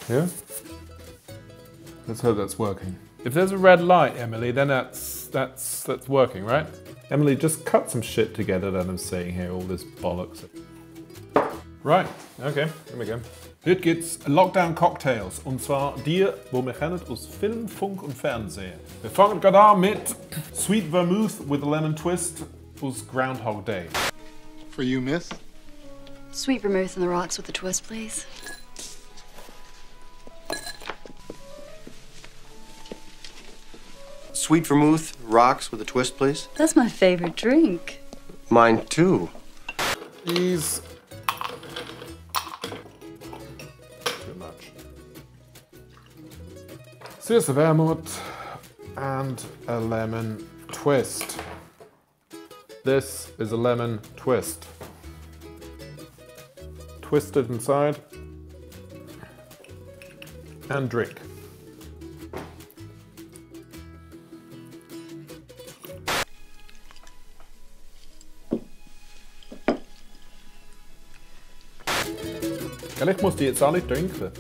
Yeah? Let's hope that's working. If there's a red light, Emily, then that's working, right? Emily, just cut some shit together that I'm saying here, all this bollocks. Right, okay, here we go. Heute geht's Lockdown Cocktails. Und zwar die, wo wir kennen aus Film, Funk und Fernsehen. Wir fangen gerade an mit Sweet Vermouth with a Lemon Twist aus Groundhog Day. For you, miss? Sweet vermouth and the rocks with the twist, please. Sweet vermouth, rocks with a twist, please. That's my favorite drink. Mine too. These... too much. Süße Wermut and a lemon twist. This is a lemon twist. Twist it inside and drink. Ich muss die jetzt alle trinken.